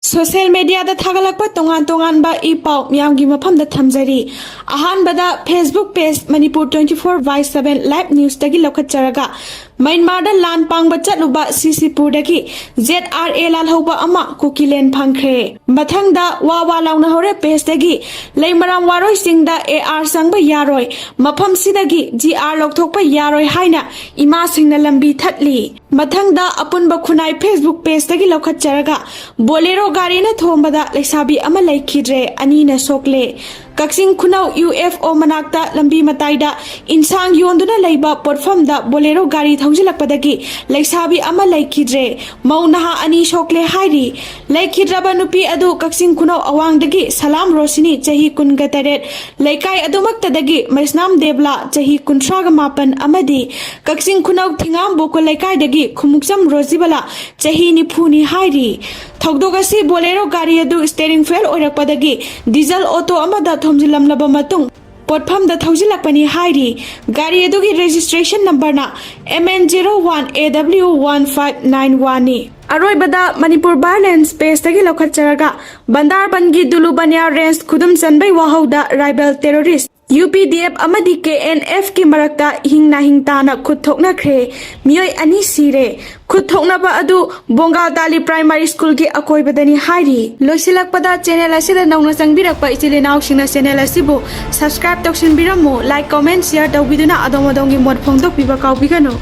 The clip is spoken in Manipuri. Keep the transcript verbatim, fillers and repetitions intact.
ꯁꯣꯁꯤꯌꯦꯜ ꯃꯦꯗꯤꯌꯥꯗ ꯊꯥꯒꯠꯂꯛꯄ ꯇꯣꯉꯥꯟ ꯇꯣꯉꯥꯟꯕ ꯏ ꯄꯥꯎ ꯃꯤꯌꯥꯝꯒꯤ ꯃꯐꯝꯗ ꯊꯝꯖꯔꯤ꯫ ꯑꯍꯥꯟꯕꯗ Facebook page Manipur twenty four by seven live newsꯇꯒꯤ ꯂꯧꯈꯠꯆꯔꯒ, ꯃ꯭ꯌꯥꯟꯃꯥꯔꯗ ꯂꯥꯟ ꯄꯥꯡꯕ ꯆꯠꯂꯨꯕ ꯁꯤꯁꯤꯄꯨꯔꯗꯒꯤ ꯖꯦꯠ ꯑꯥꯔ ꯑꯦ ꯂꯥꯜꯍꯧꯕ ꯑꯃ ꯀꯨꯀꯤꯂꯦꯟ ꯐꯪꯈ꯭ꯔꯦ꯫ ꯃꯊꯪꯗ ꯋꯥ ꯋꯥ ꯂꯥꯎꯅ ꯍꯧꯔꯦ pageꯇꯒꯤ ꯂꯩꯃꯔꯥꯝ ꯋꯥꯔꯣꯏꯁꯤꯡꯗ ꯑꯦ ꯑꯥꯔ ꯆꯪꯕ ꯌꯥꯔꯣꯏ, ꯃꯐꯝꯁꯤꯗꯒꯤ ꯖꯤ ꯑꯥꯔ ꯂꯧꯊꯣꯛꯄ ꯌꯥꯔꯣꯏ ꯍꯥꯏꯅ ꯏꯃꯥꯁꯤꯡꯅ ꯂꯝꯕꯤ ꯊꯠꯂꯤ꯫ ꯃꯊꯪꯗ ꯑꯄꯨꯟꯕ ꯈꯨꯟꯅꯥꯏ Facebook pageꯇꯒꯤ ꯂꯧꯈꯠꯆꯔꯒ, ꯕꯣꯂꯦꯔꯣ ꯒꯥꯔꯤꯅ ꯊꯣꯝꯕꯗ ꯂꯩꯁꯥꯕꯤ ꯑꯃ ꯂꯩꯈꯤꯗ꯭ꯔꯦ, ꯑꯅꯤꯅ ꯁꯣꯛꯂꯦ꯫ ꯀꯛꯆꯤꯡ ꯈꯨꯅꯧ ꯌꯨ ꯑꯦꯐ ꯑꯣ ꯃꯅꯥꯛꯇ ꯂꯝꯕꯤ ꯃꯇꯥꯏꯗ ꯏꯟꯁꯥꯡ ꯌꯣꯟꯗꯨꯅ ꯂꯩꯕ ꯄꯣꯠꯐꯝꯗ ꯕꯣꯂꯦꯔꯣ ꯒꯥꯔꯤ ꯊꯧꯖꯤꯜꯂꯛꯄꯗꯒꯤ ꯂꯩꯁꯥꯕꯤ ꯑꯃ ꯂꯩꯈꯤꯗ꯭ꯔꯦ, ꯃꯧ ꯅꯍꯥ ꯑꯅꯤ ꯁꯣꯛꯂꯦ ꯍꯥꯏꯔꯤ꯫ ꯂꯩꯈꯤꯗ꯭ꯔꯕ ꯅꯨꯄꯤ ꯑꯗꯨ ꯀꯛꯆꯤꯡ ꯈꯨꯅꯧ ꯑꯋꯥꯡꯗꯒꯤ ꯁꯂꯥꯝ ꯔꯣꯁꯤꯅꯤ, ꯆꯍꯤ ꯀꯨꯟꯒ ꯇꯔꯦꯠ, ꯂꯩꯀꯥꯏ ꯑꯗꯨꯃꯛꯇꯗꯒꯤ ꯃꯩꯁꯅꯥꯝ ꯗꯦꯕꯂꯥ, ꯆꯍꯤ ꯀꯨꯟꯊ꯭ꯔꯥꯒ ꯃꯥꯄꯟ, ꯑꯃꯗꯤ ꯀꯛꯆꯤꯡ ꯈꯨꯅꯧ ꯊꯤꯉꯥꯝ ꯕꯣꯀꯣ ꯂꯩꯀꯥꯏꯗꯒꯤ ꯈꯨꯃꯨꯛꯆꯝ ꯔꯣꯖꯤꯕꯂꯥ, ꯆꯍꯤ ꯅꯤꯐꯨꯅꯤ ꯍꯥꯏꯔꯤ꯫ ꯊꯧꯗꯣꯛ ꯑꯁꯤ ꯕꯣꯂꯦꯔꯣ ꯒꯥꯔꯤ ꯑꯗꯨ steering fail ꯑꯣꯏꯔꯛꯄꯗꯒꯤ ꯗꯤꯖꯜ ꯑꯣꯇꯣ ꯑꯃꯗ ꯊꯣꯝꯖꯤꯜꯂꯝꯂꯕ ꯃꯇꯨꯡ ꯄꯣꯠꯐꯝꯗ ꯊꯧꯖꯤꯜꯂꯛꯄꯅꯤ ꯍꯥꯏꯔꯤ꯫ ꯒꯥꯔꯤ ꯑꯗꯨꯒꯤ registration numberꯅ M N zero one A W one five nine oneꯅꯤ꯫ ꯑꯔꯣꯏꯕꯗ ꯃꯅꯤꯄꯨꯔ violence pageꯇꯒꯤ ꯂꯧꯈꯠꯆꯔꯒ, ꯕꯟꯗꯥꯔꯕꯟꯒꯤ ꯗꯨꯂꯨꯕꯅꯤꯌꯥ range ꯈꯨꯗꯨꯝ ꯆꯟꯕꯩ ꯋꯥꯍꯧꯗ ꯔꯥꯏꯕꯦꯜ terrorist, U P D F ꯑꯃꯗꯤ K N Fꯀꯤ ꯃꯔꯛꯇ ꯍꯤꯡ ꯅꯥꯍꯤꯡ ꯇꯥꯅ ꯈꯨꯠ ꯊꯣꯛꯅꯈ꯭ꯔꯦ꯫ ꯃꯤꯑꯣꯏ ꯑꯅꯤ ꯁꯤꯔꯦ꯫ ꯈꯨꯠ ꯊꯣꯛꯅꯕ ꯑꯗꯨ ꯕꯣꯡꯒꯥꯇꯥꯂꯤ primary schoolꯒꯤ ꯑꯀꯣꯏꯕꯗꯅꯤ ꯍꯥꯏꯔꯤ꯫ ꯂꯣꯏꯁꯤꯜꯂꯛꯄꯗ, channel ꯑꯁꯤꯗ ꯅꯧꯅ ꯆꯪꯕꯤꯔꯛꯄ ꯏꯆꯤꯜ ꯏꯅꯥꯎꯁꯤꯡꯅ channel ꯑꯁꯤꯕꯨ subscribe ꯇꯧꯁꯤꯟꯕꯤꯔꯝꯃꯨ, like, comment, share ꯇꯧꯕꯤꯗꯨꯅ ꯑꯗꯣꯝ ꯑꯗꯣꯝꯒꯤ ꯃꯣꯠ ꯐꯣꯡꯗꯣꯛꯄꯤꯕ ꯀꯥꯎꯕꯤꯒꯅꯨ꯫